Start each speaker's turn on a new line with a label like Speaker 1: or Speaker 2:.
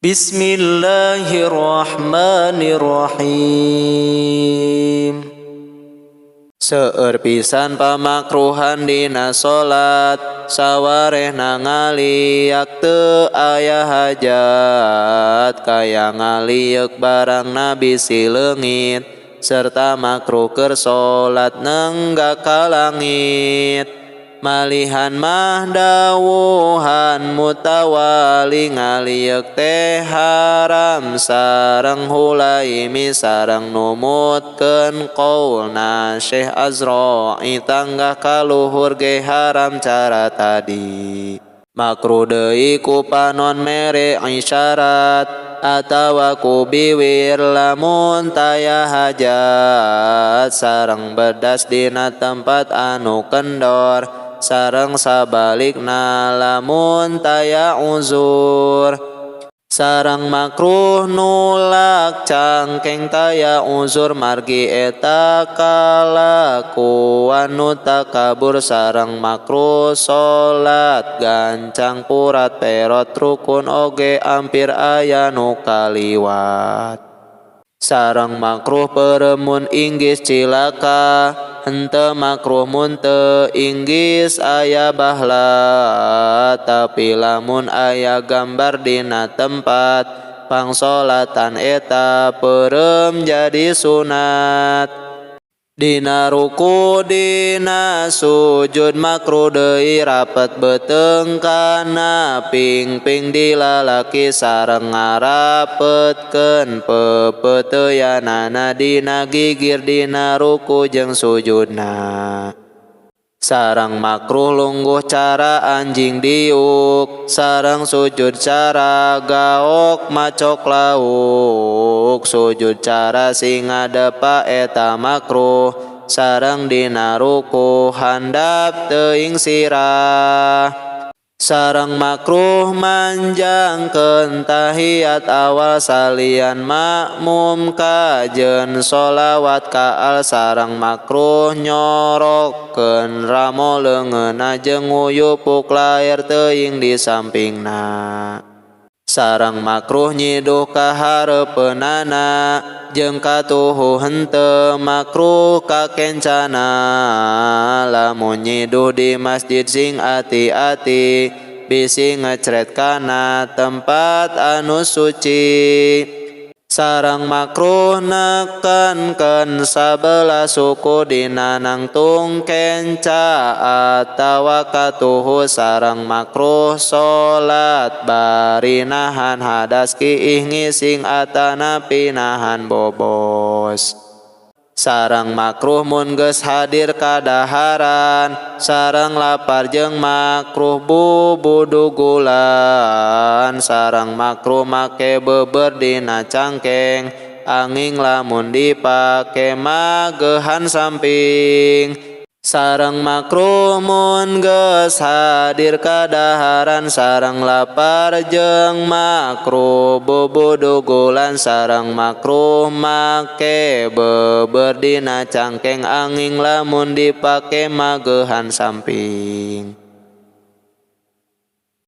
Speaker 1: Bismillahirrahmanirrahim. Seueur pisan pamakruhan dina salat, sawarehna ngaliak teu aya hajat, kaya ngalieuk barangna bisi leungit, serta makruh keur salat nenggak ka langit. Malihan mah dawuhan mutawali ngalieuk teh haram sareng hulaimi sareng numutkeun qaulna Syekh Azra'i tanggah kaluhur ge haram cara tadi. Makruh deui ku panon mere isyarat atawa ku biwir lamun taya hajat sareng bedas dina tempat anu kendor sareng sabalikna lamun taya uzur. Sareng makruh nulak cangkeng taya uzur margi eta kalakuan nu takabur sareng makruh salat gancang purat perot rukun oge ampir aya nu kaliwat. Sareng makruh peureum inggis cilaka henteu makruh mun teu inggis aya bahla tapi lamun aya gambar dina tempat pangsolatan eta peureum jadi sunat. Dina ruku dina sujud makruh deui rapet beuteung kana pingping dilalaki sareng ngarapetkeun pepeuteuyanana dina gigir dina ruku jeung sujudna. Sareng makruh lungguh cara anjing diuk sareng sujud cara gaok macok lauk sujud cara singa depa eta makruh sareng dina ruku handap teuing sirah. Sareng makruh manjangkeun tahiyat awal salian makmum kajen sholawat kaal sareng makruh nyorokkeun ramo leungeunna jeung nguyupuk laer teuing di sampingna. Sareng makruh nyiduh ka hareupeunana jeung katuhu henteu makruh ka kencana lamun nyiduh di masjid sing ati-ati bisi ngecret kana tempat anu suci. Sareng makruh nekenkeun sabelah suku dina nangtung kenca atawa katuhu sareng makruh salat bari nahan hadas kiih ngising atanapi nahan bobos. Sareng makruh mun geus hadir kadaharan sareng lapar jeung makruh bubudugulan sareng makruh make beber dina cangkeng angin lamun dipake magehan samping. Sareng makruh mun geus hadir kadaharan sareng lapar jeung makruh bubudugulan sareng makruh make beber dina cangkeng angin lamun dipake magehan samping.